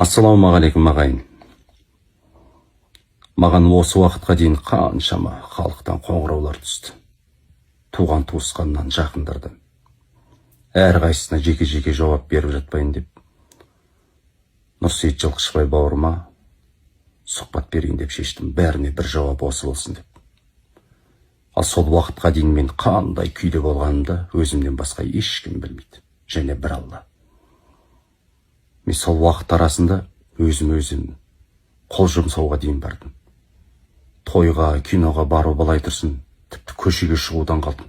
Ассалаумағалейкум, ағайын. Маған осы уақытқа дейін қаншама халықтан қоңыраулар түсті. Туған туысқаннан, жақындардан. Әрқайсысына жеке-жеке жауап беріп жатпайын деп Нұрсейіт Жылқышыбай бауырыма сұхбат берейін деп шештім. Бәріне бір жауап осы болсын деп. Ал сол уақытқа дейін мен қандай күйде болғанымды өзімнен басқа ешкім білмейді. Және бір Алла. Мен сол уақыт арасында өзім қол жұмсауға дейін бардым. Тойға, киноға бару былай тұрсын, тіпті көшеге шығудан қалдым.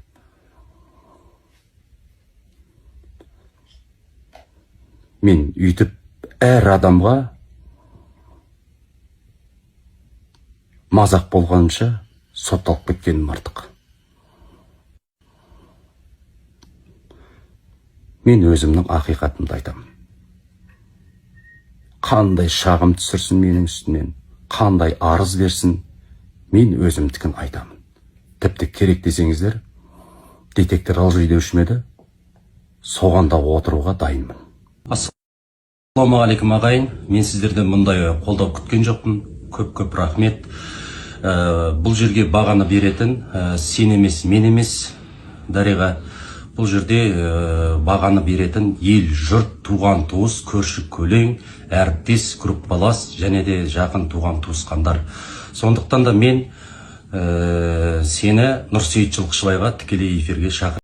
Мен үйтіп әр адамға мазақ болғанымша сотталып кеткенім артық. Мен өзімнің ақиқатымды айтамын. Қандай шағым түсірсін менің үстімнен, қандай арыз берсін, мен өзімдікін айтамын. Тіпті керек десеңіздер, детектор лжи деуші ме еді, соған да отыруға дайынмын. Ассалаумағалейкум, ағайын. Мен сіздерден мұндай қолдау күткен жоқпын. Көп-көп рахмет. Бұл жерге бағаны беретін сен емес, мен емес, Дариға. Бұл жерде бағаны беретін ел, жұрт, туған туыс, көрші көлең, әріптес, группалас және де жақын туған туысқандар. Сондықтан да мен сені Нұрсейіт Жылқышыбайға тікелей эфирге шақыр.